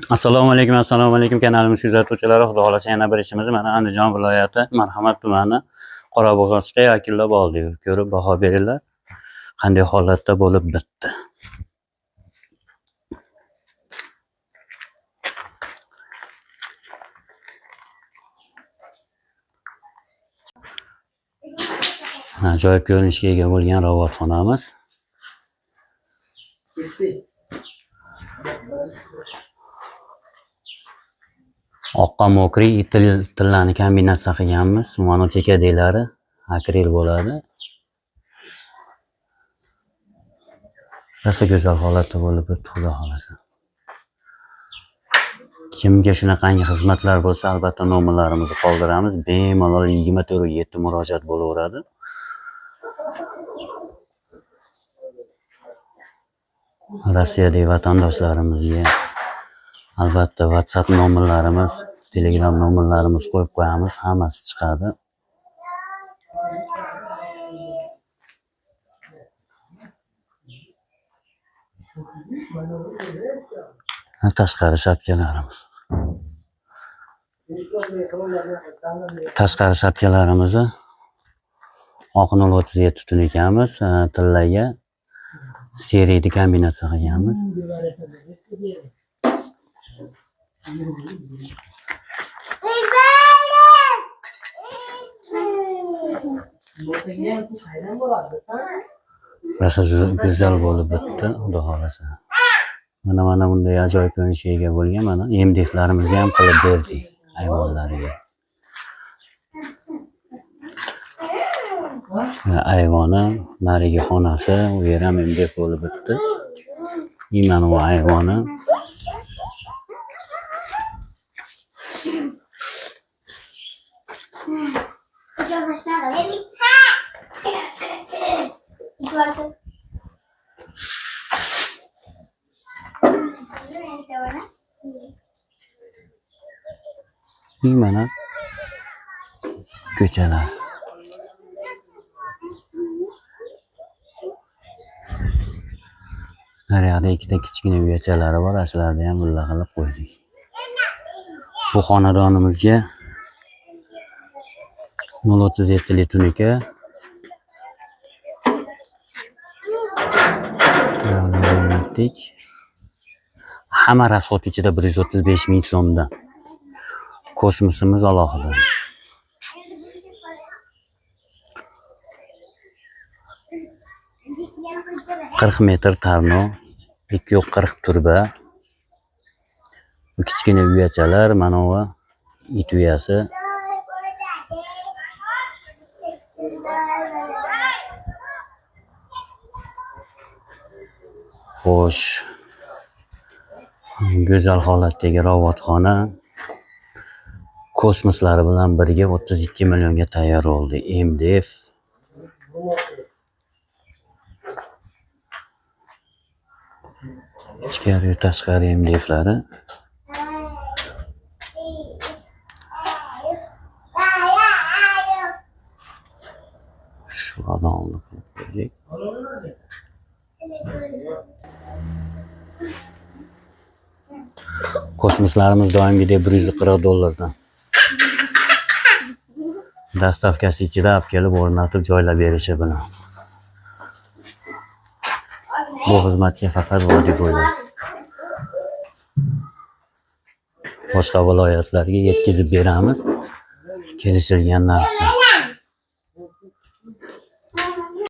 Assalomu alaykum, assalomu alaykum kanalimiz kuzatuvchilari. Xudo xolasa yana bir ishimiz mana Andijon viloyati Marhamat tumani Qorabog'ochda yakunlab oldik. Ko'rib baho beringlar. Qanday holatda bo'lib bitdi. Ajoyib ko'rinishga ega bo'lgan ravatxonamiz. Oqqa mokri tillani kombinatsiya qilganmiz. Mana chekadiklari akril bo'ladi. Rosa go'zal holatda bo'lib bitdi, xudo xolasa. Kimga shunaqangi xizmatlar bo'lsa, albatta nomerlarimizni qoldiramiz. Bemalol 24/7 murojaat bo'laveradi. Rossiyadagi vatandoshlarimizga albatta WhatsApp nomerlarimiz, Telegram nomerlarimiz qo'yib qo'yamiz, hammasi chiqadi. Tashqari shapkalarimiz. Tashqari shapkalarimizni oq 0.37 tunikamiz, tillaga seriyni kombinatsiya qilganmiz. Rosa go'zal bo'lib bitdi, xudo xolasa. Mana bunday ajoyib ko'rinishga ega bo'lgan mana MDFlarimizni ham qilib berdik ayvonlariga. Ayvoni, narigi xonasi, u yer ham MDF bo'lib bitdi. Mana bu ayvoni. Mana ko'chalar. Naryoqda ikkita kichkina uyachalari bor, shularni ham villa qilib qo'ydik. Bu xonadonimizga 0.37 lik tunika o'rnatdik. Hamma rasxod ichida 135 ming so'mdan. Kosmosimiz alohida. 40 metr tarno, 240 turba. Bu kichkina uyachalar, mana bu it uyasi. Xo'sh. Go'zal holatdagi ravatxona kosmoslari bilan birga 32 millionga tayyor bo'ldi. MDF ichkari tashqari MDFlari. Shu odamni qilib qo'ydik. Kosmoslarimiz doimgidek $140 dollardan. Dastavkasi ichida olib kelib o'rnatib joylab berishi bilan. Bu xizmatga faqat vodiy bo'ylab. Boshqa viloyatlarga yetkazib beramiz kelishilgan narxda.